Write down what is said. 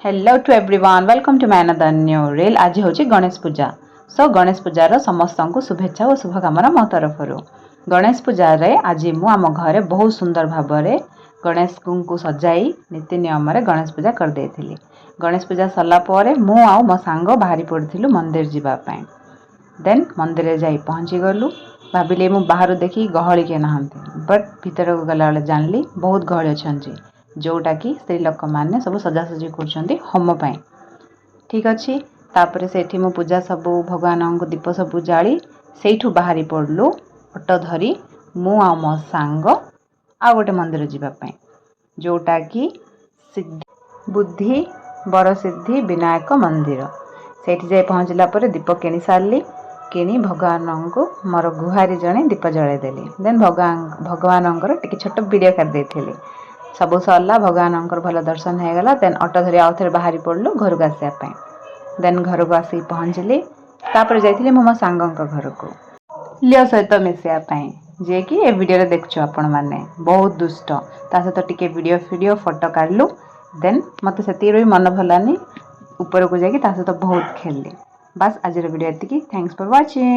Hello to everyone, welcome to my another new reel. ଆଜି ହେଉଛି ଗଣେଶ ପୂଜା। Show Ganesh ପୂଜାର ସମସ୍ତଙ୍କୁ ଶୁଭେଚ୍ଛା ଓ ଶୁଭକାମନା ମୋ ତରଫରୁ। ଗଣେଶ ପୂଜାରେ ଆଜି ମୁଁ ଆମ ଘରେ ବହୁତ ସୁନ୍ଦର ଭାବରେ ଗଣେଶଙ୍କୁ ସଜାଇ ନୀତି ନିୟମରେ ଗଣେଶ ପୂଜା କରିଦେଇଥିଲି। ଗଣେଶ ପୂଜା ସରିଲା ପରେ ମୁଁ ଆଉ ମୋ ସାଙ୍ଗ ବାହାରି ପଡ଼ିଥିଲୁ ମନ୍ଦିର ଯିବା ପାଇଁ। ଦେନ୍ ମନ୍ଦିରରେ ଯାଇ ପହଞ୍ଚିଗଲୁ। ଭାବିଲି ମୁଁ ବାହାରୁ ଦେଖି ଗହଳି କିଏ ନାହାନ୍ତି, ବଟ୍ ଭିତରକୁ ଗଲାବେଳେ ଜାଣିଲି ବହୁତ ଗହଳି ଅଛନ୍ତି, ଯେଉଁଟାକି ସ୍ତ୍ରୀ ଲୋକମାନେ ସବୁ ସଜାସଜି କରୁଛନ୍ତି ହୋମ ପାଇଁ। ଠିକ୍ ଅଛି, ତାପରେ ସେଇଠି ମୁଁ ପୂଜା ସବୁ ଭଗବାନଙ୍କୁ ଦୀପ ସବୁ ଜାଳି ସେଇଠୁ ବାହାରି ପଡ଼ିଲୁ ଅଟୋ ଧରି, ମୁଁ ଆଉ ମୋ ସାଙ୍ଗ, ଆଉ ଗୋଟେ ମନ୍ଦିର ଯିବା ପାଇଁ, ଯେଉଁଟାକି ସିଦ୍ଧି ବୁଦ୍ଧି ବରସିଦ୍ଧି ବିନାୟକ ମନ୍ଦିର। ସେଇଠି ଯାଇ ପହଞ୍ଚିଲା ପରେ ଦୀପ କିଣି ସାରିଲି। କିଣି ଭଗବାନଙ୍କୁ ମୋର ଗୁହାରି ଜଣେଇ ଦୀପ ଜଳାଇ ଦେଲି। ଦେନ୍ ଭଗବାନଙ୍କର ଟିକେ ଛୋଟ ଭିଡ଼ିଓ କାଟିଦେଇଥିଲି। ସବୁ ସରିଲା, ଭଗବାନଙ୍କର ଭଲ ଦର୍ଶନ ହେଇଗଲା। ଦେନ୍ ଅଟୋ ଧରି ଆଉ ଥରେ ବାହାରି ପଡ଼ିଲୁ ଘରକୁ ଆସିବା ପାଇଁ। ଦେନ୍ ଘରକୁ ଆସିକି ପହଞ୍ଚିଲି। ତାପରେ ଯାଇଥିଲି ମୁଁ ମୋ ସାଙ୍ଗଙ୍କ ଘରକୁ ଲିଓ ସହିତ ମିଶିବା ପାଇଁ, ଯିଏକି ଏ ଭିଡ଼ିଓରେ ଦେଖୁଛୁ ଆପଣମାନେ, ବହୁତ ଦୁଷ୍ଟ। ତା ସହିତ ଟିକେ ଭିଡ଼ିଓ ଫିଡ଼ିଓ ଫଟୋ କାଢ଼ିଲୁ। ଦେନ୍ ମୋତେ ସେତିକିରେ ବି ମନ ଭରିଲାନି, ଉପରକୁ ଯାଇକି ତା ସହିତ ବହୁତ ଖେଳିଲି। ବାସ୍, ଆଜିର ଭିଡ଼ିଓ ଏତିକି। Thanks for watching.